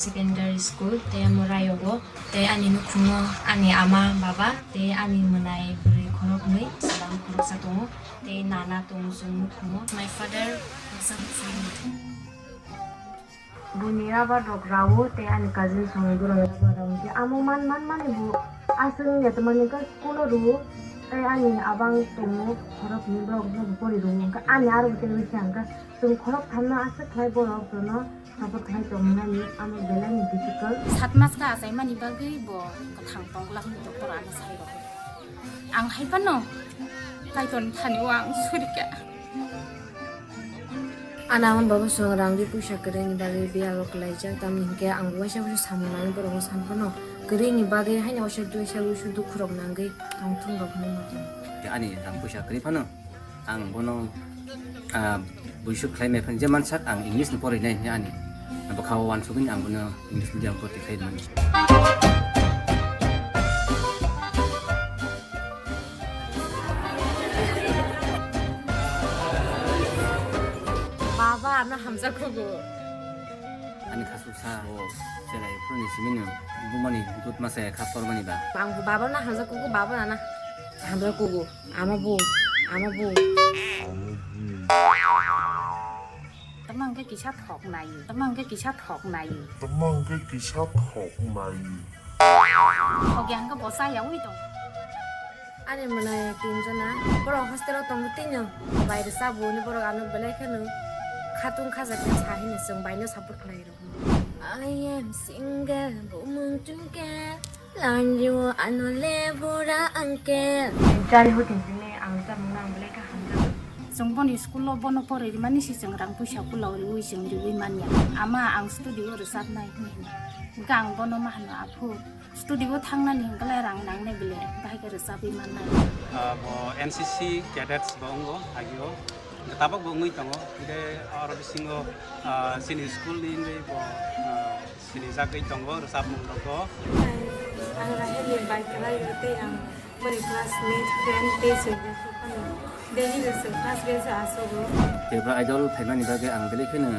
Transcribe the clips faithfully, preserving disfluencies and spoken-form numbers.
Secondary school, tei amo Rayogo, tei ani nukhungo ani ama, baba, tei ani mwnai bwrwi khoroknwi, chwla khoroksa tongo, tei nana tongo chwng nukhungo. My father, Boni rubber rok rao tei ani cousin songni borok rubber rao hwnkhe amo man man mani bo aswk wngya twmani hwnkhe school o rwo tei ani abang tongo khoroknwi borok no pori rwo hwnkhe ani aro bo tei wngkha hwnkhe chwng khorok thamno aswk khlai borok jono support khlai tongmani amo belai ni difficult. Sat mas kha achaimani bagwi bo kwthang tongla hwnwi doctor ano sai rw. Ang hai phano Kaitorni thani o ang surikha. Ana hwn babu song rang ri puisa kwrwini bagwi biyalo kwlaijak, tamni hwnkhe ang waisa waisa samung nangwi borokno san phano kwrwini bagwi haino waisa waisa sudu khurok nangwi tongthung rok hinwi ma tongo. Ani rang puisa kwrwi phano ang bono, ah, buisuk khlai mai phano je mansak ang English ni porinai hinwi ani bwkha o uansugwi ang bono English medium o bwrwi khlai mano. Baba, ano hamjak kugo. Ani khasuk sa o cherai phuruni simino bumani dut masa kha pormani ba. Ang bo baba na hamjak kugo, baba na na hamjak kugo. Ama bo, ama bo. Tamang ke kisa thok nai, tamang ke kisa thok nai. Tamang ke kisa thok nai. Thok yang ke bosa ya ui tong. Ani mwnai tinjona, borok hostel o tongo tino, bai rwchapbo hwnwi borok ano belai kheno khatung khaja khe sa hino chwng baino support khlai rw. I am single, bumung tungkel, lanjio ano le bura uncle. Chari hotin sini ang rwchapmungno ang belai khe hamjago. Chwng boni school o bono poroi rimani si chwng rang puisa kula riwi chwng riwi manya. Ama ang studio o rwchapnai hwnwi hino. Hwnkhe ang bono ma hwno, aphu. Studio o thangnani hwnkhe rang nangnai bile, bahai khe rwchapwi mannai. Ah, bo N C C cadets bo wngo agio. Tabok bo wngwi tongo. Hwnkhe oro bisingo, ah, chini school ni wngwi bo, ah, sinijagwi tongo rwchapmung rogo. Ang Rahel ni bai kwlai o tei ang boni classmate, friend tei chwng phano. Delhi rok chwng first bench o asogo. Tripura Idol phaimani bagwi ang belai kheno,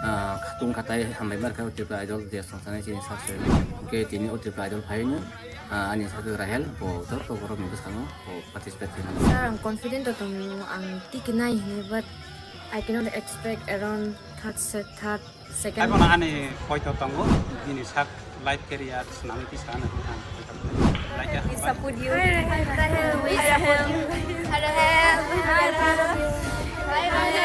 ah, khatung khatai hambai mankha Tripura Idol je songsanai chini sak se. Hwnkhe tini o Tripura Idol phaino, ah, ani sak Rahel bo joto borokni bwskango bo participate khaimani. Sir, ang confident o tongo, ang tikinai hinwi, but I cannot expect around third set, third, second. Hai bono ani poito tongo, bini sak life career swnamwi tisa hwnwi ang poito tongo. Like a We support you. We support you. Hello, hello. Bye, bye.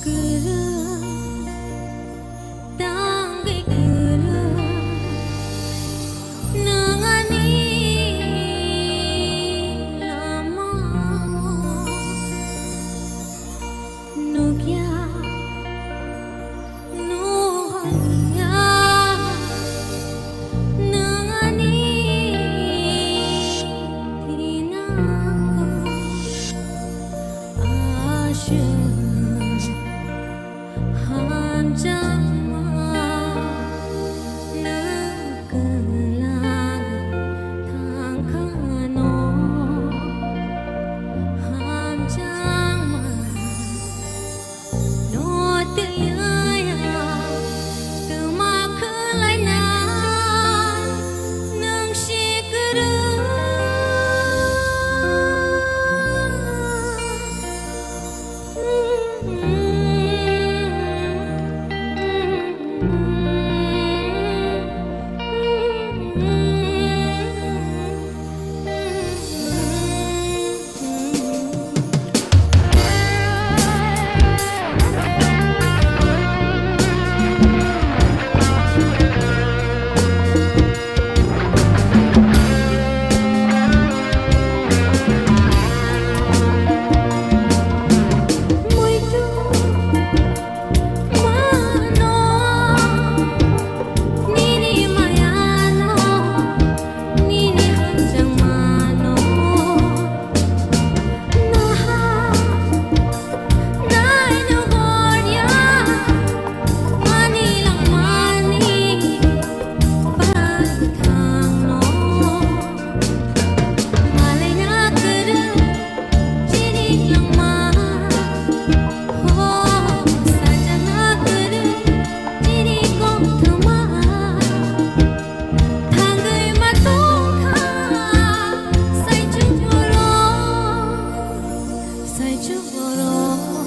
Kwrwng, tangwi kwrwng, nwng ani lama. Nukya, nuhya, nangani tinango aswk hamjakma. Kwlai thangkhano hamjakma no twiya twma khwlaina nwng sikwrwng. Oro